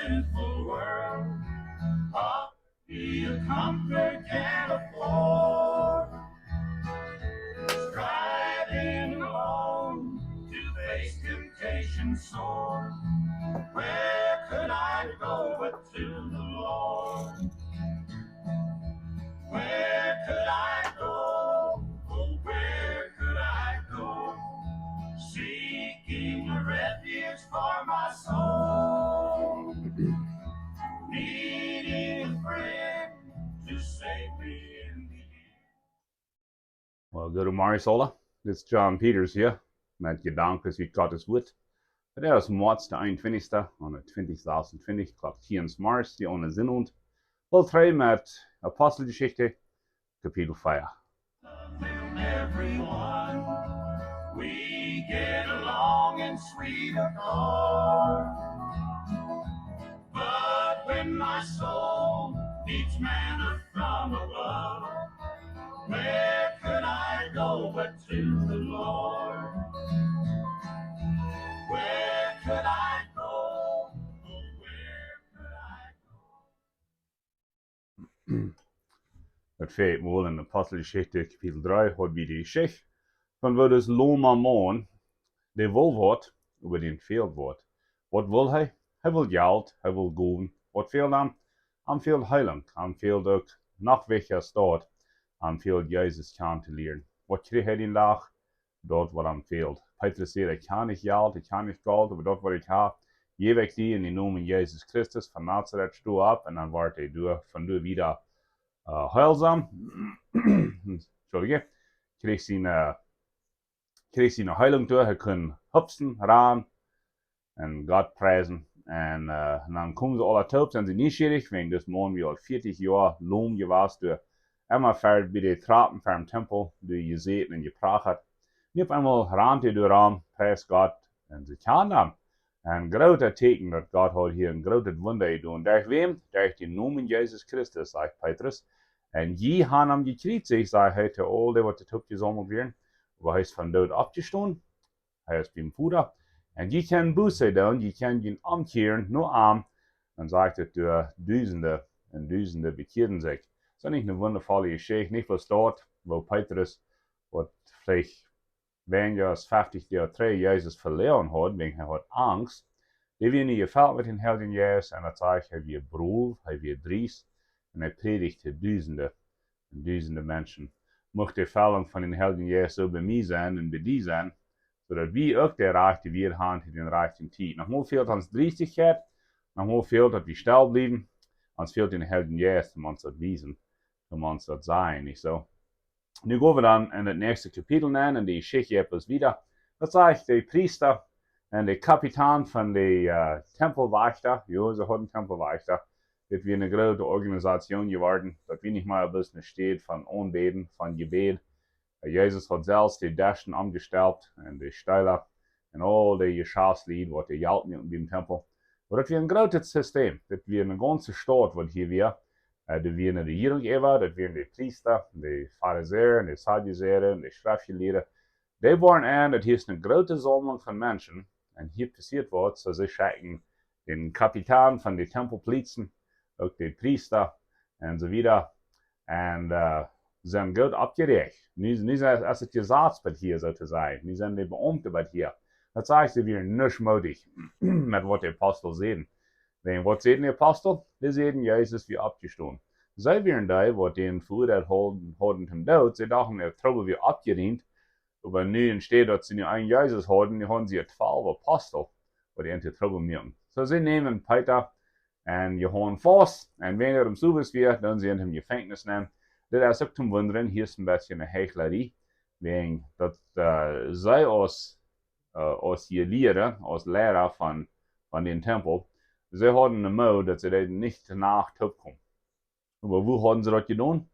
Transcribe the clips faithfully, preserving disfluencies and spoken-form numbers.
sinful world, poverty a comfort can afford. Striving alone to face temptation sore, where could I go but to the Lord? Where could I go? Oh, where could I go? Seeking a refuge for my soul. Needing a friend to save me in the end. Well, good morning, Sola. It's John Peters hier met Gedanken ut Gottes Wuat. Daut es Moaz de eenuntwintichste, aun de twintich sasuntwintich, Klock tieen morjes, hia aun de Sindowent. Well, dree met Aposteljeschicht, Kapitel vea. Everyone, we get along in sweet accord. But when my soul needs manna from above, where could I go but to the Lord? Where could I go? Oh, where could I go? Daut fält mol en Aposteljeschicht Kapitel dree, haud wie de Jeschicht von woo dis loma Maun, dee wull waut, oba dän fäld waut. Waut wull hee? Hee wull Jelt, hee wull Gowen. Waut fäld am? Am fäld Heelunk, am fäld uk noch wichtja aus daut, am fäld Jesus kjanen to lieren. Waut kjrieech hee dän Dach? Daut waut am fäld. Petrus säd: "Ekj hab nich Jelt, ekj hab nich Golt, oba daut waut ekj hab, jäw ekj die en dän Nomen Jesus Christus von Nazaret, sto opp." Un dan wort hee doa, von doa wieda, äh, heilsom. Entschuldige. Kjrieech siene, kjrieech siene Heelunk doa, hee kunn hupsen, rannen un Gott priesen. Un, äh, dan komen see aula toop, sent see nieschierich, wäajen dis Maun wia aul vieetich Joa lom jewast, doa emma ver bie de Trappen ver dän Tempel, doa jesäten un jeprachat. Nu opp eemol rant hee doa rom, priest Gott, un see kjanen am. Een grootet Tieekjen, daut Gott haud hia een grootet Wunda jedonen. Derch wäm? Derch dän Nomen Jesus Christus, sajcht Petrus. Un jie han am jekjriezicht, sajcht hee to aul dee, waut doa toop jesaumelt wieren. Oba hee es vom Doot oppjestonen. Hee es biem Voda. Un jie kjennen Buße doonen, jie kjennen junt omkjieren no am. Dan sajcht et, doa Dusende un Dusende bekjieeden sikj. Es daut nich eene wundavolle Jeschicht? Nich bloos daut, woo Petrus, waut veleicht weinja aus feftich Joa trigj Jesus veloaren haud, wäajen hee haud Angst. Dee wia nu jefelt met dän Heiljen Jeist un daut sajcht, hee wia brow, hee wia driest un hee prädicht to Dusende un Dusende Menschen. Mucht de Fellunk von dän Heiljen Jeist soo bie mie sennen un bie die sennen, soo daut wie uk de rajchte Wieed han to de rajchte Tiet. Noch mau fält ons Driestichkjeit, noch mau fält daut wie stell bliewen, ons fält dän Heiljen Jeist, om ons daut wiesen, om ons daut sajen, nich soo? Nu go wie dan en daut näakjste Kapitel nenn, en de Jeschicht jeit wieda. Daut sajcht, de Priesta un de Kapitan von de, äh, Tempelwajchta, jo, see hauden Tempelwajchta. Dit wia eene groote Organisation jeworden. Daut wia nich mea bloos eene Städ von Aunbäden, von Jebäd. Äh, Jesus haud selfst de Deschen omjestalt un de Steela un aul de Jeschaftslied, waut de Jelt muaken biem Tempel. Oba daut wia een grootet System. Dit wia eene gaunze Staut, waut hia wia. Äh, doa wia eene Rejierunk äwa, daut wieren de Priesta, de Farisäa, de Sadduceea, de Schreftjelieede. Dee wieren en, daut hia es eene groote Saumlunk von Menschen. Un hia passieet waut, soo see schekjen dän Kapitan von de Tempelpolizei, uk de Priesta un soo wieda. Un, äh, sent goot oppjeräacht. Nu, nu es, es et Jesaz bie hia, soo to sajen. Nu sent de Beaumte bie hia. Daut sajcht, see wieren nuscht moodich met waut de Apostel säden. Wäajen waut säden de Apostel? Dee säden, Jesus wia oppjestonen. See wieren dee, waut dän veuadeelt hauden, hauden toom Doot. See dochten, de Trubbel wia oppjerieemt. Oba nu, enne Städ daut see nu eenen Jesus hauden, nu hauden see twalf Apostel, waut an de Trubbel muaken. Soo, see nämen Peeta un Johanes faust, un wan hee em Sowes wia, dan doonen see am em Jefenkjnis nämen. Dit es uk toom wundren, hia es een bät eene Heuchlerie, wäajen daut, äh, see aus, äh, aus Jelieede, aus Liera von, von dän Tempel, see hauden de Mood, daut see deeden nich de Nacht toopkomen. Oba woo hauden see daut jedonen?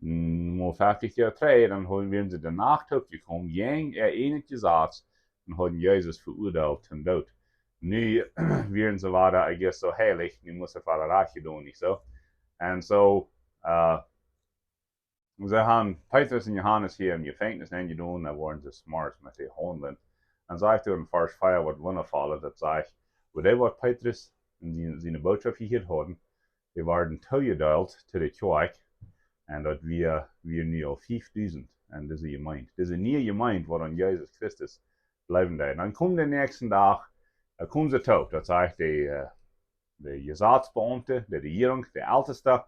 Mm, mau feftich Joa trigj, dan hauden, wieren see de Nacht toopjekomen, jäajen äa ieejnet Jesaz, un hauden Jesus veuadeelt toom Doot. Nu wieren see wada, I guess, soo heilich, nu must et wada rajcht jedonen, nich soo? Un soo, äh, see han Petrus un Johanes hia em Jefenkjnis nenjedonen, dan wieren see smarts met dee haundlen. Dan sajcht et en Varsch vea waut wundavoll es, daut sajcht, woo dee waut Petrus un siene, siene Bootschoft jehieet hauden, dee worden toojedeelt to de Kjoakj. Un daut wia, wia nu aul fiefdusent en dise Jemeent. Dise niee Jemeent, waut aun Jesus Christus jleewen deed. Dan kjeem de näakjsten Dach, dan kjeemen see toop. Daut sajcht de, äh, de Jesatsbeaumte, de Rejierunk, de Elteste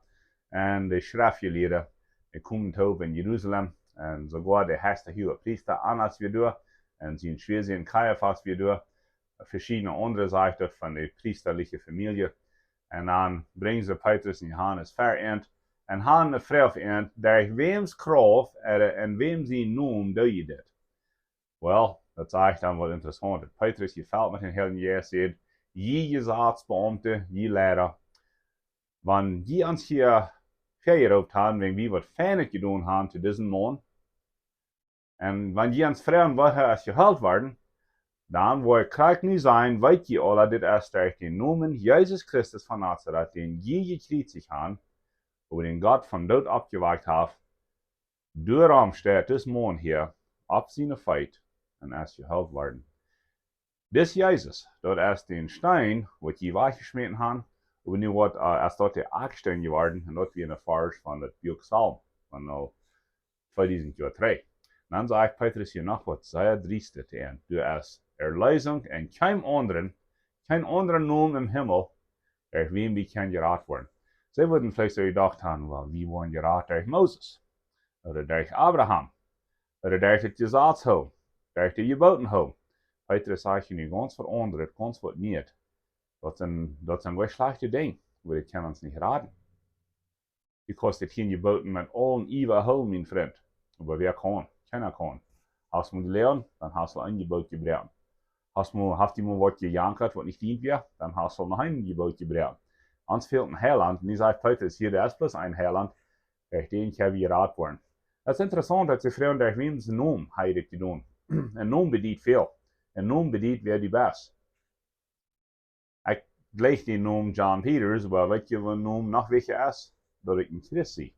un de Schreftjelieede, dee kjeemen toop en Jerusalem. Un soogoa de hechste Huagepriesta Annas wia doa un sien Schwiasän Kajafas wia doa. Veschiedne aundre, sajcht daut, von de priestaliche Famielje. Un dan brinjen see Petrus un Johanes ver an un han eene Froag aun an, derch wäms Krauft, äh, un wäm sien Nomen doo jie dit? Well, daut sajcht dan waut Interessauntet. Petrus, jefelt met dän Heiljen Jeist, sajcht: Jie Jesatsbeaumte, jie Liera, wan jie ons hia väajeroopt han, wäajen wie waut Feinet jedonen han to disen Maun, un wan jie ons froagen, woo hee es jeheelt worden, dan woa ekj krakjt nu sajen: Weet jie aula, dit es derch dän Nomen Jesus Christus von Nazaret, dän jie jekjriezicht han, oba dän Gott vom Doot oppjewakjt haft. Doarom steit dis Maun hia opp siene Feet un es jeheelt worden. Dis Jesus, daut es dän Steen, waut jie wajchjeschmäten han, oba nu woat, äh, es daut de Akjsteen jeworden, un daut wia een Varsch von daut Buak Psalm, von aul tweedusent Joa trigj. Dan sajcht Petrus hia noch waut sea Driestet aun. Doa es Erleesunk en kjeen aundren, kjeen aundren Nomen em Himmel, derch wäm wie kjennen jerat woaren. See wudden veleicht soo jedocht han: Well, wie woaren jerat derch Moses, ooda derch Abraham, ooda derch daut Jesaz hoolen, derch de Jebooten hoolen. Petrus sajcht hia nu gaunz waut aundret, gaunz waut nich. Daut sent, daut sent goa schlajchte Dinja, wua dee kjennen ons nich raden. Du kaust de tieen Jebooten met aul dien Iewa hoolen, mien Frint. Oba wäa kaun? Kjeena kaun. Hast mol jeläajent, dan hast du een Jeboot jebroaken. Hast mol, haft die mol waut jejankat, waut nich dient wia, dan hast du noch een Jeboot jebroaken. Ons fält een Heilaunt, un nu sajcht Petrus hia, doa es bloos een Heilaunt, derch dän kjenn wie jerat woaren. Daut es interessaunt, daut see froagen, derch wäms Nomen hee dit jedonen. Een Nomen bediet väl. Een Nomen bediet, wäa du best. Ekj jlikj dän Nomen John Peters, oba weet jie, waut een Nomen noch wichtja es? Daut ekj een Christ sie.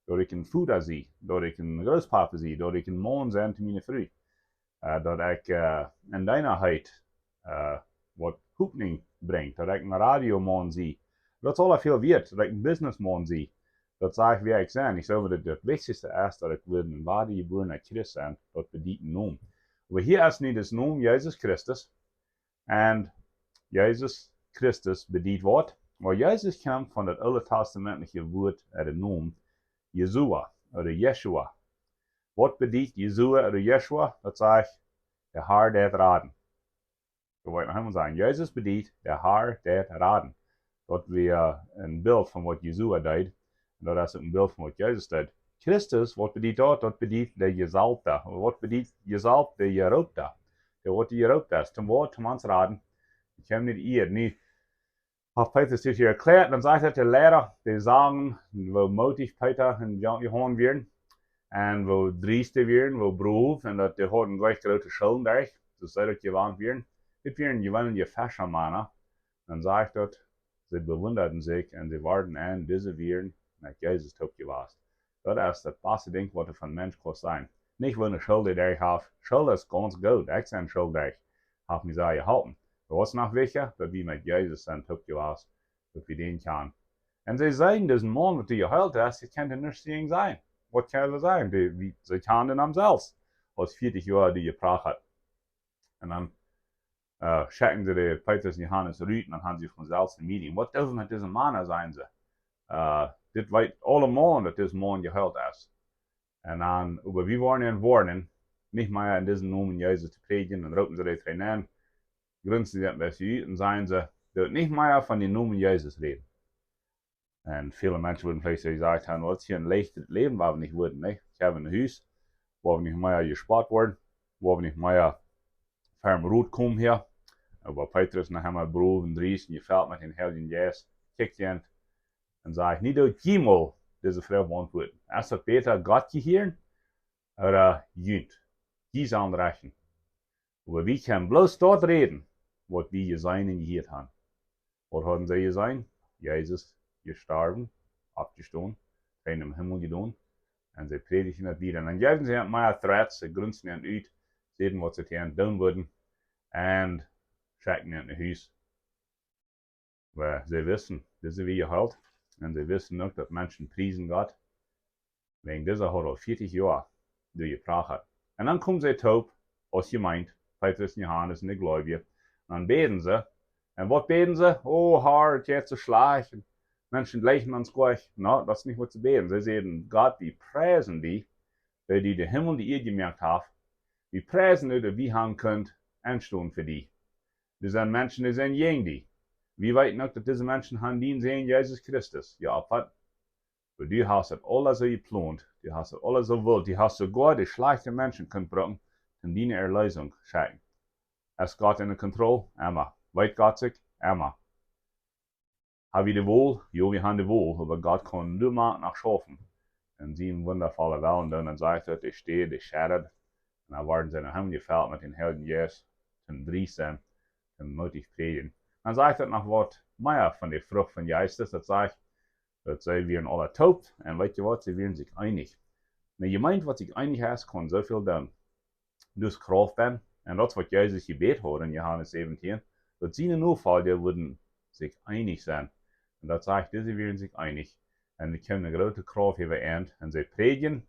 Daut ekj een Voda sie. Daut ekj een Grootpapa sie. Daut ekj een Maun sie to miene Fru. Äh, daut ekj, äh, en Deena sie, äh, waut Hopninj brinjt. Daut ekj een Radiomaun sie. Daut es aula väl wieet. Daut ekj een Businessmaun sie. Daut sajcht, wäa ekj sie. Ekj saj, daut daut Wichtichste es, daut ekj wia een wadajebuarna Christ un daut bediet een Nomen. Oba hia es nu dis Nomen Jesus Christus. Un Jesus Christus bediet waut? Well, Jesus kjemt von daut ooltestamentliche Wuat, äh, de Nomen Jesua, ooda Jeschua. Waut bediet Jesua ooda Jeschua? Daut sajcht, de Har deit raden. Daut woa ekj noch eemol sajen. Jesus bediet, de Har deit raden. Daut wia een Bilt von waut Jesua deed. Un daut es uk een Bilt von waut Jesus deed. Christus, waut bediet daut? Daut bediet de Jesaulwda. Waut bediet jesaulwd? De Jeroopwda. Dee waut de Jeroopwda es. Toom waut? Toom ons raden. Ekj hab nich ieed. Nu, haft Petrus dit hia erkjläat, dan sajcht daut de Liera, dee sagen, woo moodich Peter un Jo-, Johanes wieren, un woo driest dee wieren, woo brow, un daut dee hauden jlikj groote Schoolen derch, soo aus see daut jewant wieren. Dit wieren jeweenelje Feschamana. Dan sajcht daut, see bewundaden sikj un see worden en dise Wieren met Jesus toop jewast. Daut es daut baste Dinkj, waut du von Mensch kaust sajen. Nich, woo ne School dee derch haft. School es gaunz goot. Ekj sie School derch. Haft mie sea jeholpen. Oba waut noch wichtja, daut wie met Jesus sent toop jewast, daut wie dän kjanen. Un see säden, disen Maun, waut du jeheelt hast, ekj kaun doa nuscht jäajen sajen. Waut kaun wie sajen? Dee, wie, see kjanden am selfst. Aus vieetich Joa dee jeprachat. Un dan, äh, schekjten see de Petrus un Johanes rut un dan hauden see von selfst een Meeting. Waut doo wie met dise Mana, säden see. Äh, dit weet aulemaun, daut dis Maun jeheelt es. Un dan, oba wie woaren an woarnen, nich mea en disen Nomen Jesus to prädjen. Dan roopen see dee trigj nenn, grunsen see een bät ut un säden see: Doot nich mea von dän Nomen Jesus räden. Un väle Menschen wudden veleicht jesajt haben: Waut fa een leichtet Läwen, woa wie nich woaren, nä? Wie haben een Hus, woa wie nich mea jespott woaren, woa wie nich mea ver Rot komen hia. Oba Petrus, noch eemol brow un driest un jefelt met dän Heiljen Jeist, kjikjt aun un sajcht: Nich daut jie mol dise Froag beauntwuaden: Es daut bäta, Gott jehieren ooda junt? Jie sellen rechten. Oba wie kjennen bloos daut räden, waut wie jeseenen un jehieet haben. Waut hauden see jeseenen? Jesus jestorwen, oppjestonen, en dän Himmel jedonen. Un see prädjden daut wieda. Un dan jeewen see an mea threats, see grunsten an ut, säden, waut see to an doonen wudden, un schekjten an no Hus. Oba see wisten, dise wia jeheelt. Un see wisten uk, daut Menschen priesen Gott. Wäajen dise haud aul vieetich Joa doa jeprachat. Un dan kjeemen see toop aus Jemeent, Petrus un Johanes un de Gleubje. Un dan bäden see. Un waut bäden see? O Herr, daut jeit soo schlajcht. Un Menschen jlikjen ons nich. No, daut es nich waut see bäden. See säden: Gott, wie priesen die, daut du dän Himmel un de Ieed jemoakt hast. Wie priesen die, daut wie haben kunnen enstonen fa die. Doa sent Menschen, dee sent jäajen die. Wie weeten uk, daut dise Menschen haben dien Sän Jesus Christus jeopfat. Oba du hast daut aules soo jeplont, du hast daut aules soo jewult, du hast soogoa de schlajchte Menschen kunt brucken, om diene Erleesunk schekjen. Es Gott enne Kontroll? Emma. Weet Gott sikj? Emma. Ha wie de Wol? Jo, wie haben de Wol, oba Gott kaun doa mau noch schaufen. Un siene wundafolle Wellen doonen, un sajcht daut, de Städ, dee schedad. Un dan worden see no Himmel jefelt met dän Heiljen Jeist, toom dreist sennen, toom mootich prädjen. Dan sajcht daut noch waut mea von de Frucht vom Jeist, daut sajcht, daut see wieren aula toop, un weet jie waut, see wieren sikj eenich. Ne Jemeent, waut sikj eenich es, kaun soo väl doonen. Daut es Krauft benn. Un daut es waut Jesus jebät haud en Johanes säwentieen, daut siene Nofolja wudden sikj eenich sennen. Un daut sajcht, dise wieren sikj eenich. Un et kjeem ne groote Krauft äwa an. Un see prädjen.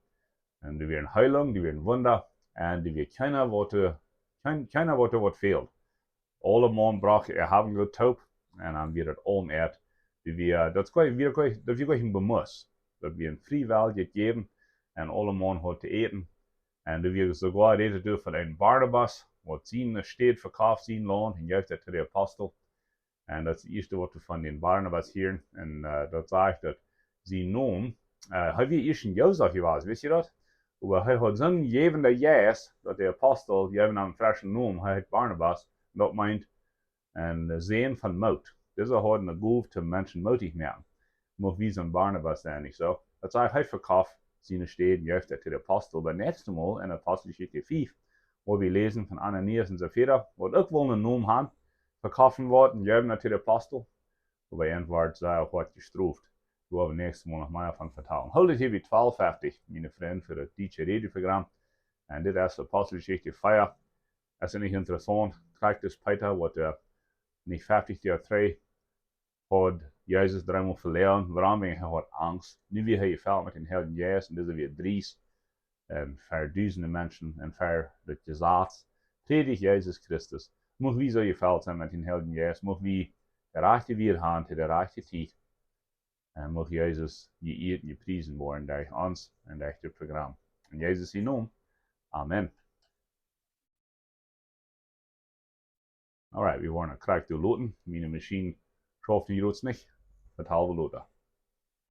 Un doa wieren Heelunk, doa wieren Wunda. Un doa wia kjeena, waut, kjeen-, kjeena, waut, waut fäld. Aulemaun brocht äa Haben un Goot toop. Un dan wia daut aulem äat. Doa wia, daut wia, daut wia nich bemost. Daut wia een friewellijet Jäwen. Un aulemaun haud to äten. Un doa wia soogoa Räd doa von een Barnabas, waut siene Städ vekoft, sien Launt, un jeef daut to de Apostel. Un daut es daut ieeschte, waut wie von dän Barnabas hieren. Un, äh, daut sajcht, daut sien Nomen, äh, hee wia ieescht een Josef jewast, wist jie daut? Oba hee haud soon jäwenda Jeist, daut de Apostel jeewen am een freschen Nomen, hee heet Barnabas. Un daut meent een Sän von Moot. Dise haud ne Gow, toom Menschen mootich moaken. Mucht wie soon Barnabas sennen, nich soo? Daut sajcht, hee vekoft siene Städ un jeef daut to de Apostel. Biem näakjsten Mol en Aposteljeschicht fief, wua wie läsen von Ananias un Safira, waut uk wullen een Nomen haben, vekoften waut un jeewen daut to de Apostel. Oba an wort see uk waut jestroft. Doa woa wie näakjstet Mol noch mea von vetalen. Hoolt junt hia bie twalf feftich, miene Frind, fa daut dietsche Radioprogramm. Un dit es Aposteljeschicht vea. Es daut nich interessaunt? Krakjt aus Peeta, waut, äh, nich feftich Joa trigj haud Jesus dreemol veloagen, wuarom? Wäajen hee haud Angst. Nu wia hee jefelt met dän Heiljen Jeist un dise wia dreist. Un ver dusende Menschen un ver daut Jesaz prädicht Jesus Christus. Mucht wie soo jefelt sennen met dän Heiljen Jeist. Mucht wie de rajchte Wieed haben to de rajchte Tiet. Un mucht Jesus jeieet un jepriesen woaren derch ons un derch dit Programm. En Jesus sien Nomen. Amen. Alright, wie woaren krakjt doa loten. Miene Maschien schauft nu jrods nich. Daut hoolen wie lota.